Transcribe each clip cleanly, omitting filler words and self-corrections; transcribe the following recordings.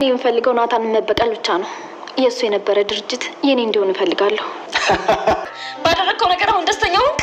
የምፈልገው ናታንን መበቀል ብቻ ነው። የእሱ የነበረ ድርጅት የኔ እንዲሆን እፈልጋለሁ። ባደረግከው ነገር አሁን ደስተኛ ሆንክ?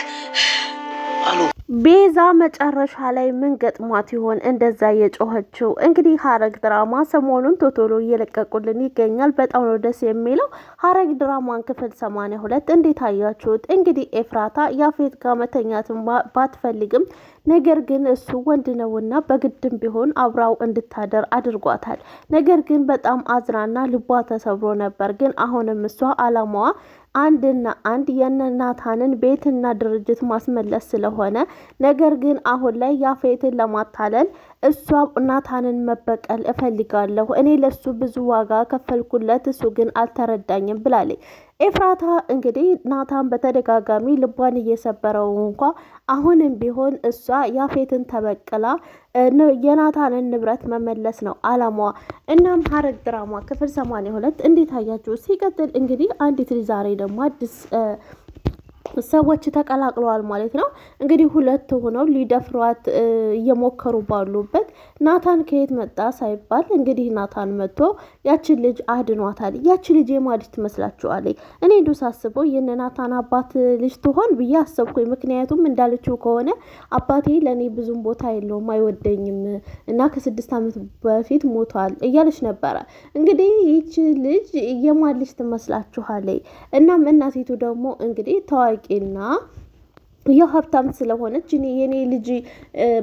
ቤዛ መጨረሻ ላይ ምን ገጥሟት ይሆን እንደዛ የጮኸችው? እንግዲህ ሀረግ ድራማ ሰሞኑን ቶቶሎ እየለቀቁልን ይገኛል። በጣም ነው ደስ የሚለው። ሀረግ ድራማን ክፍል 82 እንዴት አያችሁት? እንግዲህ ኤፍራታ ያፌት ጋር መተኛትን ባትፈልግም ነገር ግን እሱ ወንድ ነውና በግድም ቢሆን አብራው እንድታደር አድርጓታል። ነገር ግን በጣም አዝናና ልቧ ተሰብሮ ነበር። ግን አሁንም እሷ አላማዋ አንድና አንድ የነናታንን ቤትና ድርጅት ማስመለስ ስለሆነ ነገር ግን አሁን ላይ ያፌትን ለማታለል እሷ ናታንን መበቀል እፈልጋለሁ፣ እኔ ለሱ ብዙ ዋጋ ከፈልኩለት፣ እሱ ግን አልተረዳኝም ብላለች። ኤፍራታ እንግዲህ ናታን በተደጋጋሚ ልቧን እየሰበረው እንኳ አሁንም ቢሆን እሷ ያፌትን ተበቅላ የናታንን ንብረት መመለስ ነው አላማዋ። እናም ሐረግ ድራማ ክፍል 82 እንዴት አያችሁ? ሲቀጥል እንግዲህ አንዲት ልጅ ዛሬ ደግሞ አዲስ ሰዎች ተቀላቅለዋል ማለት ነው። እንግዲህ ሁለት ሆነው ሊደፍሯት እየሞከሩ ባሉበት ናታን ከየት መጣ ሳይባል እንግዲህ ናታን መጥቶ ያችን ልጅ አድኗታል። ያችን ልጅ የማን ልጅ ትመስላችኋለች? እኔ እንዲሁ ሳስበው የነ ናታን አባት ልጅ ትሆን ብዬ አሰብኩኝ። ምክንያቱም እንዳለችው ከሆነ አባቴ ለእኔ ብዙም ቦታ የለውም፣ አይወደኝም እና ከ6 ዓመት በፊት ሞቷል እያለች ነበረ። እንግዲህ ይቺ ልጅ የማን ልጅ ትመስላችኋለች? እናም እናቲቱ ደግሞ እንግዲህ ታዋቂና ያው ሀብታም ስለሆነች እኔ የኔ ልጅ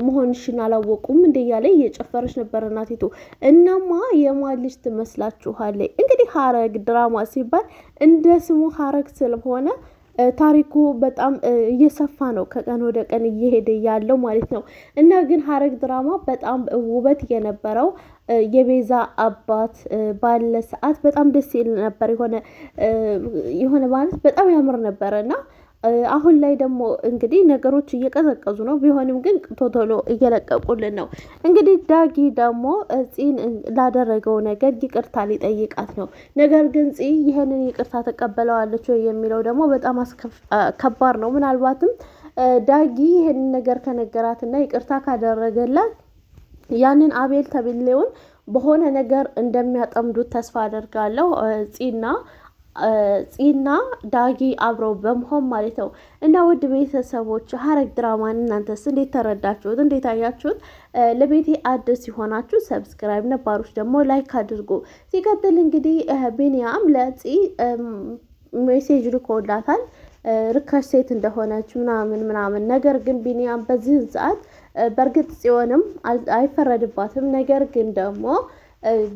መሆንሽን አላወቁም እንደ እያለ እየጨፈረች ነበር እናቲቱ። እናማ የማን ልጅ ትመስላችኋለች? እንግዲህ ሀረግ ድራማ ሲባል እንደ ስሙ ሀረግ ስለሆነ ታሪኩ በጣም እየሰፋ ነው ከቀን ወደ ቀን እየሄደ ያለው ማለት ነው። እና ግን ሀረግ ድራማ በጣም ውበት የነበረው የቤዛ አባት ባለ ሰዓት በጣም ደስ ይል ነበር። የሆነ የሆነ ማለት በጣም ያምር ነበረ እና አሁን ላይ ደግሞ እንግዲህ ነገሮች እየቀዘቀዙ ነው። ቢሆንም ግን ቶቶሎ እየለቀቁልን ነው። እንግዲህ ዳጊ ደግሞ ፂን ላደረገው ነገር ይቅርታ ሊጠይቃት ነው። ነገር ግን ፂ ይህንን ይቅርታ ተቀበለዋለች ወይ የሚለው ደግሞ በጣም ከባድ ነው። ምናልባትም ዳጊ ይህንን ነገር ከነገራትና ይቅርታ ካደረገላት ያንን አቤል ተብሌውን በሆነ ነገር እንደሚያጠምዱት ተስፋ አደርጋለሁ ፂና ፂና ዳጊ አብረው በመሆን ማለት ነው። እና ውድ ቤተሰቦች ሐረግ ድራማን እናንተስ እንዴት ተረዳችሁት? እንዴት አያችሁት? ለቤቴ አዲስ ሲሆናችሁ subscribe፣ ነባሮች ደግሞ like አድርጉ። ሲቀጥል እንግዲህ ቢኒያም ለፂ message ልኮላታል ርካሽ ሴት እንደሆነች ምናምን ምናምን። ነገር ግን ቢኒያም በዚህን ሰዓት በእርግጥ ጽዮንም አይፈረድባትም። ነገር ግን ደግሞ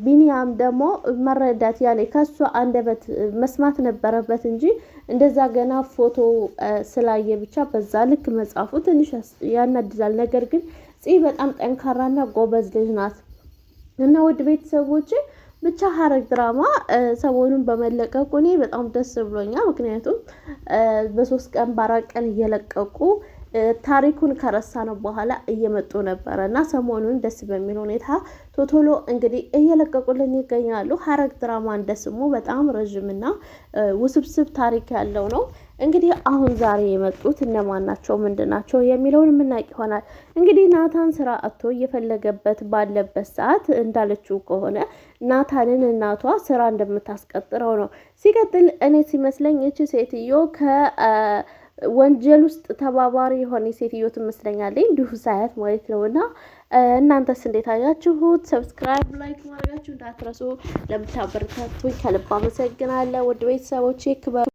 ቢኒያም ደግሞ መረዳት ያኔ ከሷ አንደበት መስማት ነበረበት እንጂ እንደዛ ገና ፎቶ ስላየ ብቻ በዛ ልክ መጻፉ ትንሽ ያናድዛል። ነገር ግን ፂ በጣም ጠንካራና ጎበዝ ልጅ ናት እና ውድ ቤተሰቦች ብቻ ሐረግ ድራማ ሰሞኑን በመለቀቁ እኔ በጣም ደስ ብሎኛል። ምክንያቱም በ3 ቀን በ4 ቀን እየለቀቁ ታሪኩን ከረሳ ነው በኋላ እየመጡ ነበረ እና ሰሞኑን ደስ በሚል ሁኔታ ቶቶሎ እንግዲህ እየለቀቁልን ይገኛሉ። ሐረግ ድራማ እንደስሙ በጣም ረዥምና ውስብስብ ታሪክ ያለው ነው። እንግዲህ አሁን ዛሬ የመጡት እነማን ናቸው፣ ምንድን ናቸው የሚለውን የምናውቅ ይሆናል። እንግዲህ ናታን ስራ አጥቶ እየፈለገበት ባለበት ሰዓት እንዳለችው ከሆነ ናታንን እናቷ ስራ እንደምታስቀጥረው ነው። ሲቀጥል እኔ ሲመስለኝ እቺ ሴትዮ ወንጀል ውስጥ ተባባሪ የሆነ ሴትዮ ትመስለኛለች፣ እንዲሁ ሳያት ማለት ነው። እና እናንተስ እንዴት አያችሁት? subscribe፣ like ማድረጋችሁ እንዳትረሱ። ለምታበረታቱኝ ከልብ አመሰግናለሁ። ውድ ቤተሰቦቼ ክበሩ።